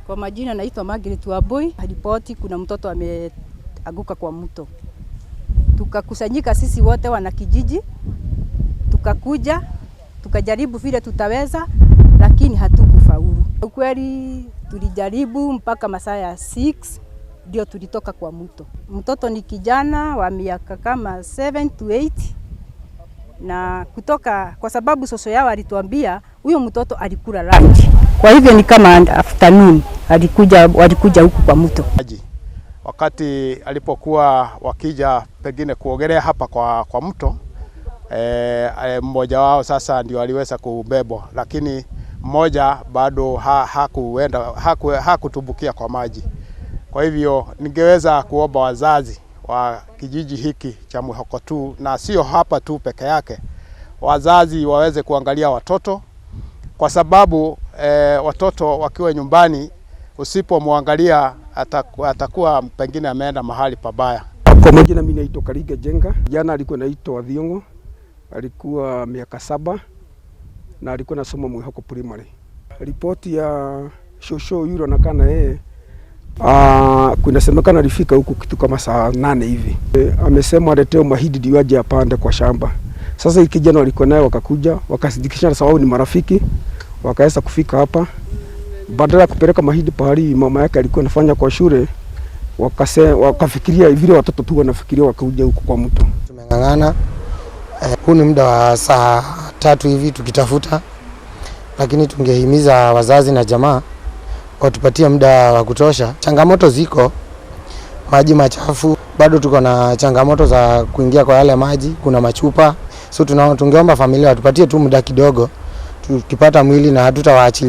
Kwa majina naitwa Margaret Wambui. Ripoti kuna mtoto ameanguka kwa mto. Tukakusanyika sisi wote wana kijiji, tukakuja tukajaribu vile tutaweza, lakini hatukufaulu. Ukweli tulijaribu mpaka masaa ya 6 ndio tulitoka kwa mto. Mtoto ni kijana wa miaka kama 7 to 8 na kutoka, kwa sababu shosho yao alituambia huyo mtoto alikula lunch, kwa hivyo ni kama afternoon alikuja, walikuja huku kwa mto. Maji. Wakati alipokuwa wakija pengine kuogelea hapa kwa mto, mmoja wao sasa ndio aliweza kubebwa, lakini mmoja bado hakuenda hakutumbukia kwa maji. Kwa hivyo ningeweza kuomba wazazi wa kijiji hiki cha Mwihoko tu, na sio hapa tu peke yake, wazazi waweze kuangalia watoto kwa sababu watoto wakiwa nyumbani usipomwangalia atakuwa pengine ameenda mahali pabaya. Kwa majina mimi naitwa Kariga Jenga. Jana alikuwa naitwa Thiong'o, alikuwa miaka 7 na alikuwa nasoma Mwihoko Primary. Ripoti ya shosho yule anakaa na yeye, kunasemekana alifika huku kitu kama saa 8 hivi. Amesema aleteo mahindi ndio aje apande kwa shamba. Sasa hii kijana walikuwa naye wakakuja wakasidikishana, sababu ni marafiki, wakaweza kufika hapa. Badala ya kupeleka mahindi pahali mama yake alikuwa anafanya kwa shule, wakafikiria vile watoto tu wanafikiria, wakakuja huku kwa mto. Tumeng'ang'ana, huu ni muda wa saa 3 hivi tukitafuta, lakini tungehimiza wazazi na jamaa watupatie muda wa kutosha. Changamoto ziko, maji machafu, bado tuko na changamoto za kuingia kwa yale maji, kuna machupa. So tungeomba familia watupatie tu muda kidogo, tukipata mwili na hatutawaachilia.